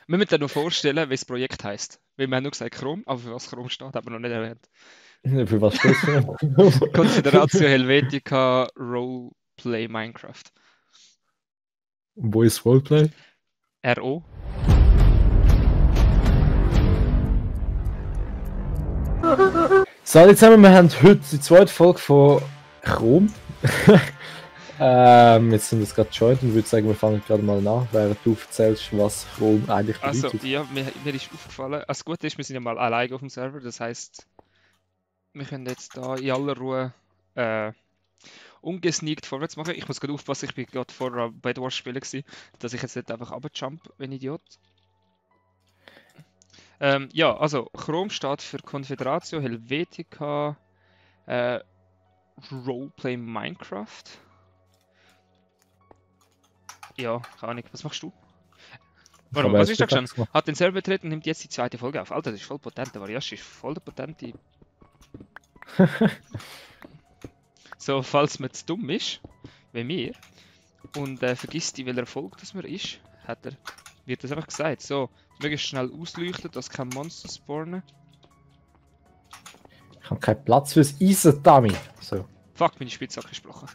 Wir müssen uns noch vorstellen, wie das Projekt heisst. Weil wir haben nur gesagt Chrome, aber für was Chrome steht, haben wir noch nicht erwähnt. Für was steht es? Consideratio Helvetica Roleplay Minecraft. Und wo ist Roleplay? RO. Salut zusammen, wir haben heute die zweite Folge von Chrome. Jetzt sind wir gerade joint und würde sagen, wir fangen gerade mal an, während du erzählst, was Chrome eigentlich bedeutet. Also, ja, mir ist aufgefallen, das Gute ist, wir sind ja mal alleine auf dem Server, das heisst, wir können jetzt da in aller Ruhe ungesneakt vorwärts machen. Ich muss gerade aufpassen, ich bin gerade vorher bei Bedwars spielen gewesen, dass ich jetzt nicht einfach runterjump, wie ein Idiot. Ja, also Chrome steht für Confederatio Helvetica Roleplay Minecraft. Ja, keine Ahnung, was machst du? Warum? Was ist das schon? Hat den Server betreten und nimmt jetzt die zweite Folge auf. Alter, das ist voll potent, der Variasch ist voll der potente. So, falls man zu dumm ist, wie mir, und vergisst, welcher Erfolg das man ist, wird das einfach gesagt. So, möglichst schnell ausleuchten, dass kein Monster spawnen. Ich habe keinen Platz fürs Eisen-Dummy. So. Fuck, meine Spitzhacke gesprochen.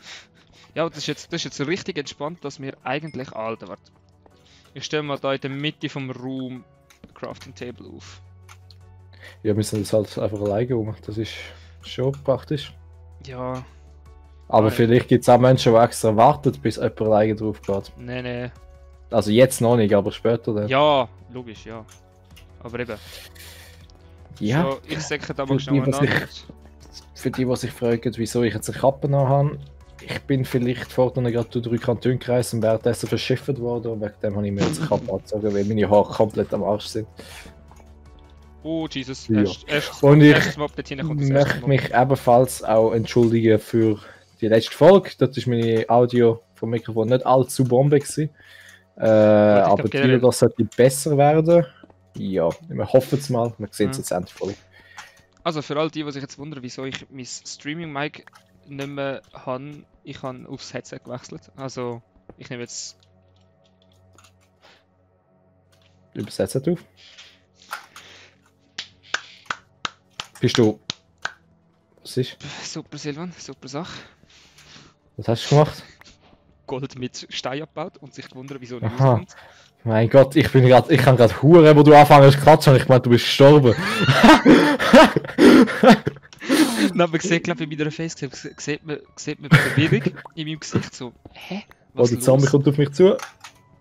Ja, das ist jetzt so richtig entspannt, dass wir eigentlich... Alter, warte. Ich stelle mal da in der Mitte vom Raum Crafting Table auf. Ja, wir müssen das halt einfach alleine um. Das ist schon praktisch. Ja. Aber vielleicht gibt es auch Menschen, die extra warten, bis jemand alleine drauf geht. Nee. Also jetzt noch nicht, aber später dann. Ja, logisch, ja. Aber eben. Ja. So, ich sage da mal schnell mal nach. Für die, die sich fragen, wieso ich jetzt eine Kappe noch habe, ich bin vielleicht vorhin gerade durch 3 Kantone gereist und währenddessen verschifft worden und wegen dem habe ich mir jetzt eine Kappe angezogen, weil meine Haare komplett am Arsch sind. Oh Jesus, ja. Und ich möchte mich ebenfalls auch entschuldigen für die letzte Folge. Das ist meine Audio vom Mikrofon nicht allzu Bombe gewesen. Aber die, das sollte besser werden. Ja, wir hoffen es mal. Wir sehen es jetzt endlich voll. Also für all die sich jetzt wundern, wieso ich mein Streaming-Mic nicht mehr habe, ich habe aufs Headset gewechselt. Also ich nehme jetzt... Über das Headset auf. Bist du... Was ist? Super Silvan, super Sache. Was hast du gemacht? Gold mit Stein abgebaut und sich gewundert, wieso nicht rauskommt. Mein Gott, ich kann gerade Hure, wo du anfängst zu klatschen, ich meine, du bist gestorben. Nein, man sieht, glaube ich, in meiner Face sieht man Verwirrung in meinem Gesicht so, hä? Was der Zombie kommt auf mich zu.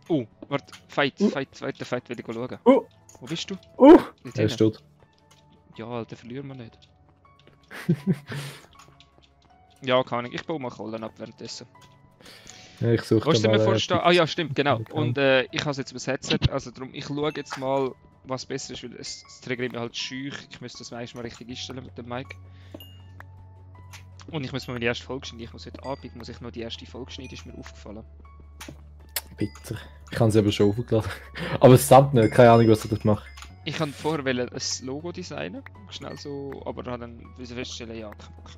Oh, warte, Fight, Fight, will ich schauen. Wo bist du? Er ist tot. Ja, Alter, verlieren wir nicht. Ja, keine Ahnung, ich baue mal Kohlen ab währenddessen. Ja, ich suche mal... mir vorstellen? Ah ja, stimmt, genau. Und ich habe es jetzt übersetzt, also darum, ich schaue jetzt mal, was besser ist, weil es triggert mir halt schüch. Ich müsste das manchmal richtig einstellen mit dem Mic. Und ich muss mal meine erste Folge schneiden. Ich muss heute Abend noch die erste Folge schneiden, ist mir aufgefallen. Bitter. Ich habe es aber schon aufgeladen. Aber das Thumbnail, keine Ahnung, was ich dort mache. Ich kann vorher ein Logo designen, schnell so, aber dann feststellen, ja, kein Bock.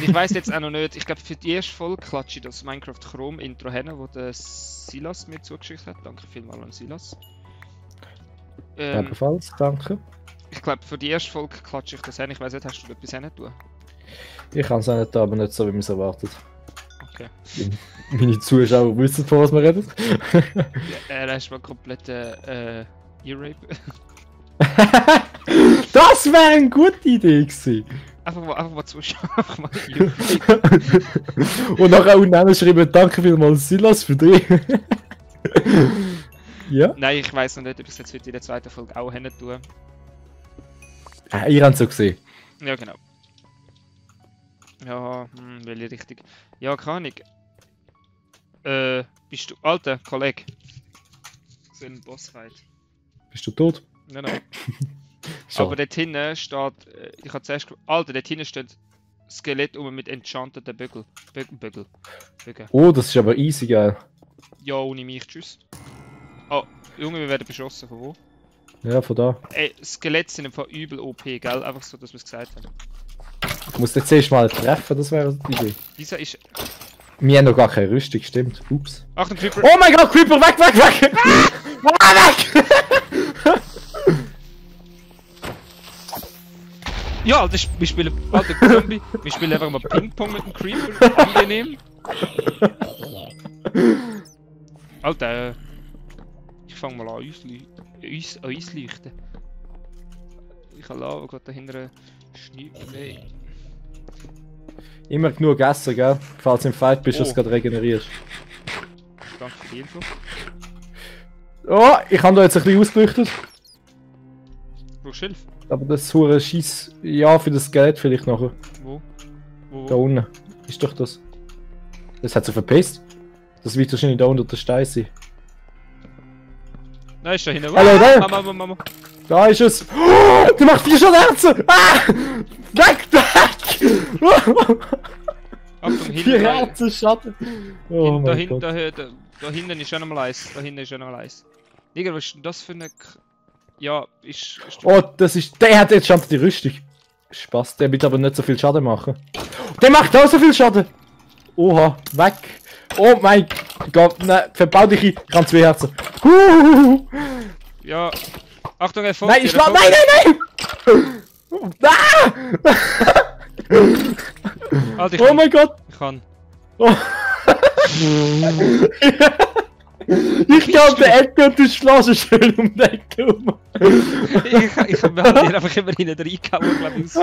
Ich weiss jetzt auch noch nicht, ich glaube für die erste Folge klatsche ich das Minecraft Chrome Intro hin, wo der Silas mir zugeschickt hat. Danke vielmals an Silas. Ebenfalls, danke. Ich glaube für die erste Folge klatsche ich das hin. Ich weiss nicht, hast du etwas hin tun? Ich kann es auch nicht, aber nicht so, wie man es erwartet. Okay. Meine Zuschauer wissen, von was wir reden. Ja, da ist mal komplett Ear-Rape. Das wäre eine gute Idee gewesen. Einfach mal zuschauen, einfach mal und nachher unten schreiben, danke vielmals Silas für dich. Ja? Nein, ich weiss noch nicht, ob ich es jetzt heute in der zweiten Folge auch hin tue. Ihr habt es so gesehen. Ja, genau. Ja, welche Richtung? Ja, keine Ahnung. Bist du... Alter, Kollege. So ein Bossfight. Bist du tot? Nein. Aber dort hinten steht... Ich habe zuerst... Alter, dort hinten steht Skelett mit enchanteten Bügel. Oh, das ist aber easy geil. Ja, ohne mich, tschüss. Oh, Junge, wir werden beschossen. Von wo? Ja, von da. Ey, Skelette sind einfach übel OP, gell? Einfach so, dass wir es gesagt haben. Ich muss jetzt zuerst mal treffen, das wäre die Idee. Dieser ist... Wir haben noch gar keine Rüstung, stimmt. Ups. Achtung, Creeper! Oh mein Gott, Creeper, weg, weg, weg! Weg! Ja, Alter, wir spielen. Alter, Zombie. Wir spielen einfach mal Ping-Pong mit dem Creeper. Angenehm. Alter, ich fange mal an ausleuchten. Ich habe Lava gerade dahinter Schnee. Immer genug essen, gell? Falls du im Fight bist, dass du gerade regenerierst. Danke für die Info. Oh, ich habe da jetzt ein bisschen ausgeleuchtet. Brauchst du Hilfe? Aber das hure Scheiß. Ja, für das Skelett vielleicht nachher. Wo? Da unten. Ist doch das. Das hat sie verpisst. Das wird wahrscheinlich da unter der Stein sein. Nein, ist da hinten. Hallo, da! Mama. Da ist es! Oh, der macht 4 Herzen! Ah! Weg, weg! Achtung, 4 Herzen Schatten! Oh da mein Gott. Da hinten ist ja noch mal eins. Da hinten ist ja noch mal eins. Digga, was ist denn das für eine... Ja, ist... Oh, das ist... Der hat jetzt schon die Rüstung. Spaß, der wird aber nicht so viel Schaden machen. Der macht auch so viel Schaden! Oha, weg! Oh mein Gott, nein, verbau dich ein. Ich habe 2 Herzen. Ja. Achtung, er folgt. Nein, ich schlag. Nein! Alter, Oh mein Gott! Ich kann. Oh. Ich glaube, der Ecke und du schlägst schön um den Ecke rum. Ich hab mir halt einfach immer hinten reingehauen, glaube ich.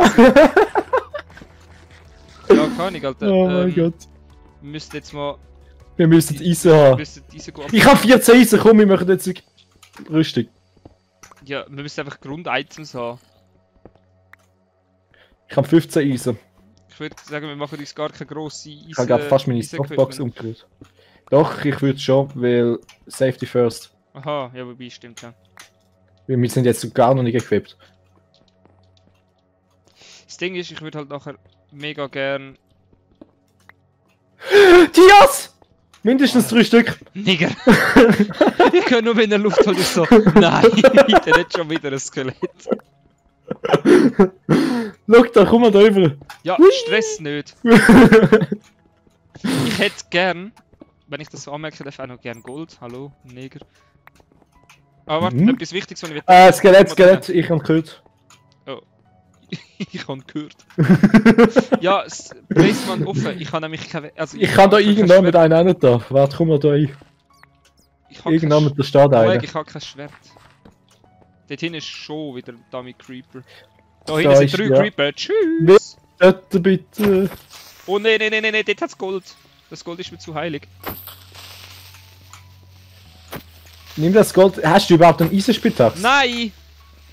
Ja, kann ich, Alter. Oh mein Gott. Wir müssen jetzt mal... Wir müssen Eisen haben. Ich habe 14 Eisen, komm, wir machen jetzt Rüstung. Ja, wir müssen einfach Grund-Items haben. Ich habe 15 Eisen. Ich würde sagen, wir machen uns gar keine grosse Eisen... Ich habe gerade fast meine Stockbox umgerührt. Doch, ich würde schon, weil Safety first. Aha, ja, wobei, stimmt ja. Weil wir sind jetzt gar noch nicht equipped. Das Ding ist, ich würde halt nachher mega gern... Tias! Mindestens 3 Stück. Nigger! Ich kann nur in der Luft halt so... Nein, bitte nicht schon wieder ein Skelett. Schau da, komm mal da rüber. Ja, Stress nicht. Ich hätte gern, wenn ich das so anmerken darf, auch noch gern Gold. Hallo, Neger. Aber warte, etwas Wichtiges, was ich will... Skelett, ich habe gehört. Oh. Ich habe gehört. Ja, Placeman offen. Ich habe nämlich keine... Also, ich kann da irgendwann mit einem rein da. Warte, komm mal da rein. Irgendwann mit der Stadt rein. Ich habe kein Schwert. Dort hinten ist schon wieder ein Dummy Creeper. Da hinten sind 3 Creeper. Tschüss! Bitte, bitte. Oh nein, dort hat's Gold. Das Gold ist mir zu heilig. Nimm das Gold. Hast du überhaupt einen Eisenspitzax? Nein!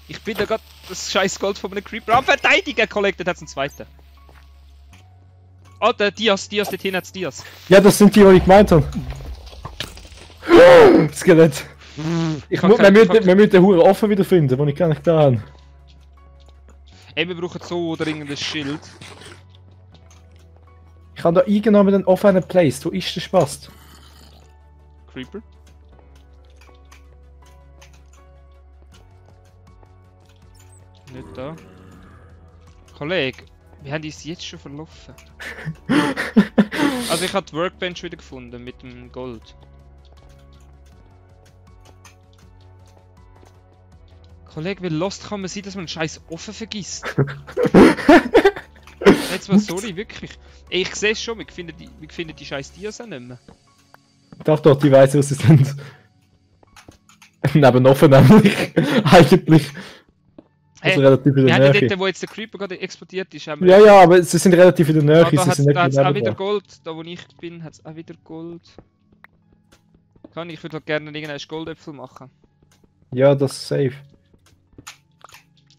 Ich bin da gerade das scheiß Gold von einem Creeper am Verteidigen, Kollege, dort hat's einen zweiten. Oh, der Dias, dort hinten hat's Dias. Ja, das sind die, die ich gemeint habe. Skelett. Wir müssen den Huren offen wiederfinden, den ich gar nicht da habe. Ey, wir brauchen so dringend ein Schild. Ich habe da irgendwann einen offenen Place. Wo ist der Spaß? Creeper? Nicht da. Kollege, wir haben uns jetzt schon verlaufen. Also ich habe die Workbench wieder gefunden mit dem Gold. Kollege, wie lost kann man sein, dass man einen Scheiß offen vergisst? Jetzt mal sorry, wirklich. Ey, ich sehe es schon, wir finden die Scheiß Dias auch nicht mehr. Doch, die weiss, was sie sind. Neben offen nämlich. Eigentlich. Also relativ in der Nähe. Ja, dort, wo jetzt der Creeper gerade explodiert ist, haben wir... Ja, aber sie sind relativ in der Nähe. Da hat es auch wieder Gold. Da wo ich bin, hat es auch wieder Gold. Ich würde halt gerne irgendeinen Goldäpfel machen. Ja, das ist safe.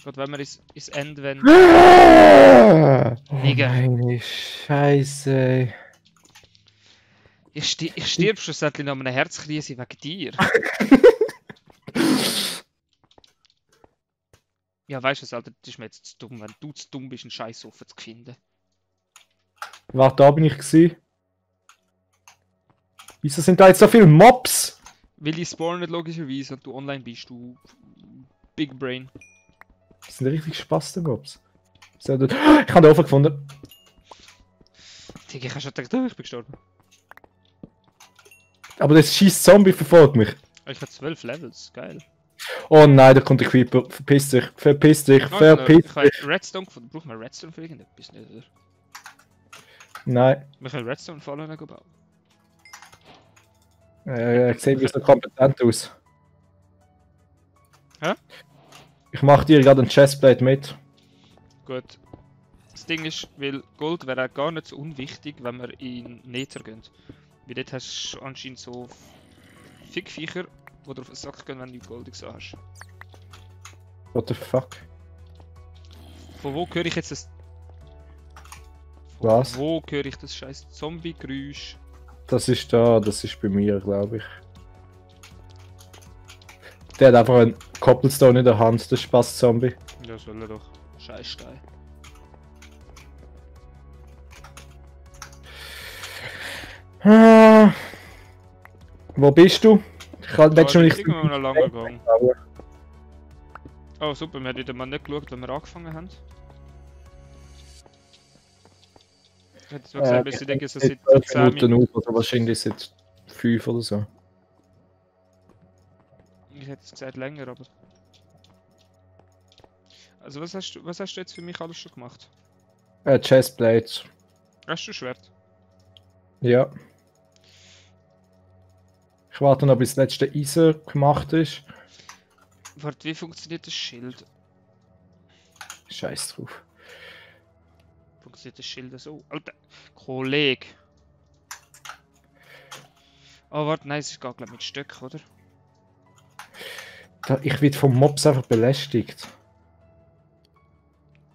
Gerade wenn wir ins Ende wenden. Oh, meine Scheiße. Ich stirb schon seit nach einer Herzkrise wegen dir. Ja, weißt du, Alter, das ist mir jetzt zu dumm, wenn du zu dumm bist, einen Scheiß offen zu finden. Warte, da bin ich gewesen. Wieso sind da jetzt so viele Mobs? Weil die spawnen nicht logischerweise und du online bist, du Big Brain. Das sind richtig spaßige Mobs. Ich habe den offen gefunden. Digga, ich habe schon gedacht, ich bin gestorben. Aber das scheiß Zombie verfolgt mich. Ich habe 12 Levels, geil. Oh nein, da kommt der Creeper. Verpiss dich, verpiss dich, verpiss Ich habe dich. Redstone gefunden. Braucht man Redstone für irgendetwas nicht, oder? Nein. Wir können Redstone fallen bauen. Sieht wie so kompetent aus. Hä? Ich mach dir gerade ein Chestplate mit. Gut. Das Ding ist, weil Gold wäre auch gar nicht so unwichtig, wenn wir in Nether gehen. Weil dort hast du anscheinend so Fickviecher, die dir auf den Sack gehen, wenn du Gold so hast. What the fuck? Von wo höre ich jetzt das... Was? Wo höre ich das scheiß Zombie-Geräusch? Das ist da, das ist bei mir, glaube ich. Der hat einfach einen Cobblestone in der Hand, der Spaß-Zombie. Ja, soll er doch. Scheiß Stein. Ah, wo bist du? Ich kann jetzt schon nicht. Irgendwo noch lange gegangen. Oh super, wir haben wieder mal nicht geschaut, wenn wir angefangen haben. Ich hätte zwar gesagt, bis ich denke, so seit 10 Minuten Minuten. auf, also wahrscheinlich seit 5 oder so. Ich hätte gesagt länger, aber... Also was hast du jetzt für mich alles schon gemacht? Chestplate. Hast du Schwert? Ja. Ich warte noch, bis das letzte Eisen gemacht ist. Warte, wie funktioniert das Schild? Scheiß drauf. Funktioniert das Schild so? Alter, Kollege! Oh warte, nein, es geht glaube ich mit Stöcken, oder? Ich werde vom Mobs einfach belästigt.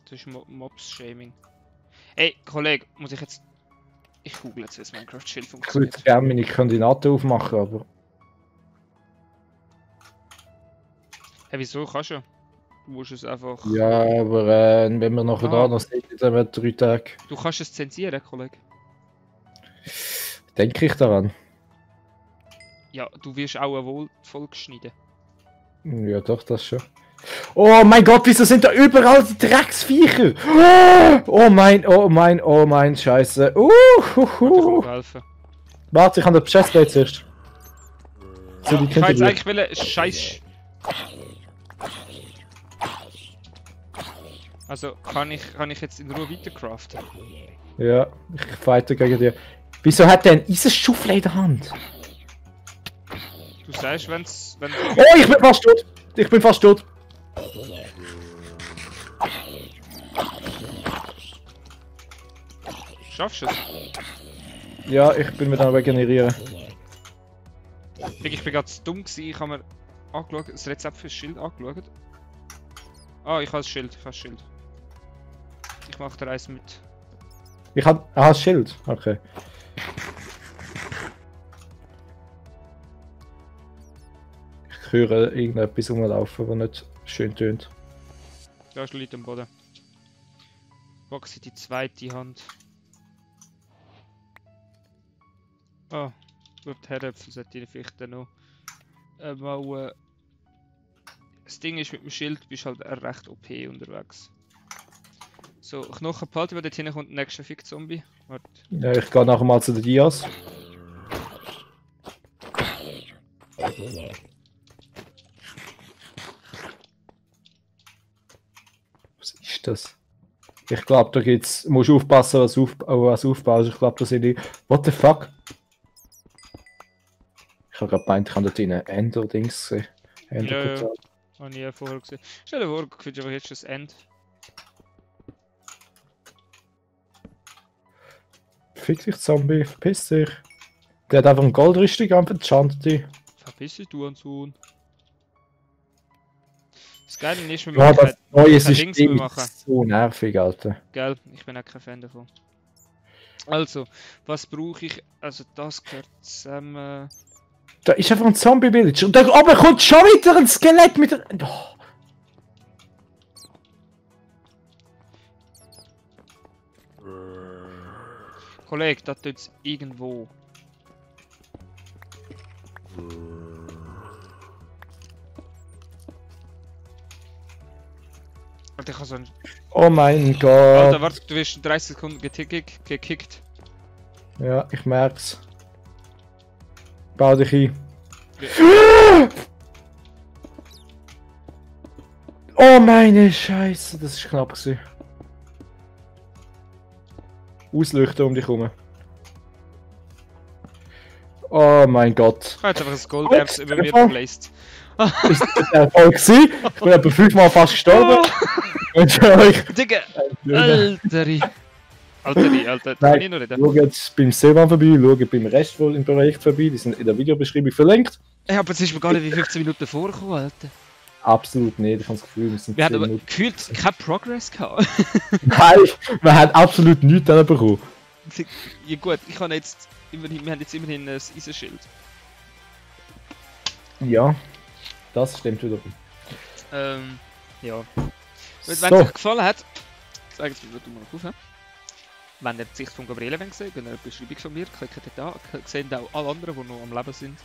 Das ist Mobs-Shaming. Ey, Kollege, muss ich jetzt... Ich google jetzt, wie das Minecraft-Schild Ich würde funktioniert. gerne meine Koordinaten aufmachen, aber... Hey, wieso? Kannst du? Du musst es einfach... Ja, aber wenn wir noch da noch sind, dann wird 3 Tage. Du kannst es zensieren, Kollege. Denke ich daran. Ja, du wirst auch eine Folge schneiden. Ja, doch, das schon. Oh mein Gott, wieso sind da überall die Drecksviecher? Oh mein, Scheiße. Kann helfen. Warte, ich habe den Chestplate zuerst. So, Ja, ich kann jetzt eigentlich wollen, scheiß... Also, kann ich jetzt in Ruhe weitercraften? Ja, ich fighte gegen dir. Wieso hat der ein Eisenschaufel in der Hand? Du sagst, wenn's... Oh, ich bin fast tot! Ich bin fast tot! Schaffst du es? Ja, ich bin wieder am Regenerieren. Ich bin gerade zu dumm gewesen, ich habe mir angeschaut, das Rezept fürs Schild angeschaut. Ah, ich habe das Schild, Ich mache dir eins mit. Ich hab... Ah, das Schild. Okay. Ich höre irgendetwas rumlaufen, das nicht schön tönt. Da ist Leute am Boden. Boxe die zweite Hand. Ah, gut, Herdäpfel sollte ich vielleicht dann noch mal... Das Ding ist, mit dem Schild bist du halt recht OP unterwegs. So, Knochen behalten, weil dort hinten kommt der nächste Fick-Zombie. Warte. Ja, ich gehe nachher mal zu den Dias. Was ist das? Ich glaube, da gibt's... Musst du aufpassen, was aufbaust. Ich glaube, da sind die... What the fuck? Ich habe gerade gemeint, ich habe dort in Ender-Dings gesehen. Ender-Portal. Habe ich ja vorher gesehen. Stell dir vor, ich finde aber jetzt schon das Ende. Fick dich, Zombie, verpiss dich. Der hat einfach eine Goldrüstung enchantet. Verpiss dich, du Sohn. Das Geile ist, wenn Ja, wir das neue Dings mehr System machen. ist so nervig, Alter. Gell, ich bin auch kein Fan davon. Also, was brauche ich? Also, das gehört zusammen. Da ist einfach ein Zombie-Villager. Und da oben kommt schon wieder ein Skelett mit der... Oh. Kollege, das tut es irgendwo. Alter, ich habe so ein... Oh mein Gott. Alter, warte, du wirst in 30 Sekunden gekickt. Ja, ich merk's. Bau dich ein. Oh meine Scheiße, das ist knapp gewesen. Ausleuchten um dich herum. Oh mein Gott. Ich habe jetzt einfach ein Golderz über mir geplaced. Ist das der Erfolg gewesen? Ich bin etwa 5-mal fast gestorben. Wünsche euch. Digga! Alter, Nein, ich noch reden. schaut beim Seemann vorbei, schaut beim Rest wohl im Projekt vorbei, die sind in der Videobeschreibung verlinkt. Ey, aber jetzt ist mir gar nicht wie 15 Minuten vorgekommen, Alter. Absolut nicht, ich habe das Gefühl, wir sind Wir haben 10 aber Minuten. gefühlt keinen Progress gehabt. Nein, wir haben absolut nichts bekommen. Ja gut, wir haben jetzt immerhin ein Eisenschild. Ja, das stimmt wiederum. Ja. Wenn es So. euch gefallen hat, sagt es mir mal auf. Wenn ihr die Sicht von Gabriele sehen, geht in der Beschreibung von mir, klickt dort an, seht auch alle anderen, die noch am Leben sind.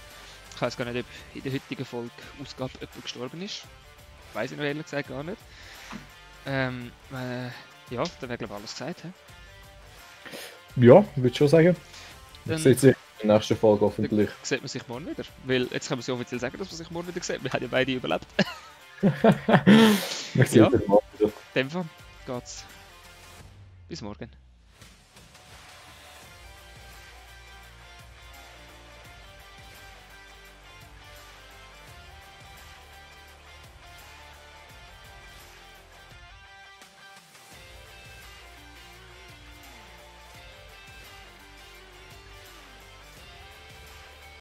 Ich weiß gar nicht, ob in der heutigen Folge Ausgabe jemand gestorben ist. Weiß ich noch ehrlich gesagt gar nicht. Ja, dann wäre glaube ich alles gesagt. He? Ja, würde ich schon sagen. Dann Seht ihr in der nächsten Folge hoffentlich. sieht man sich morgen wieder. Weil jetzt können wir so offiziell sagen, dass man sich morgen wieder sieht. Wir haben ja beide überlebt. Wir sehen Ja. uns morgen wieder. In dem Fall geht's. Bis morgen.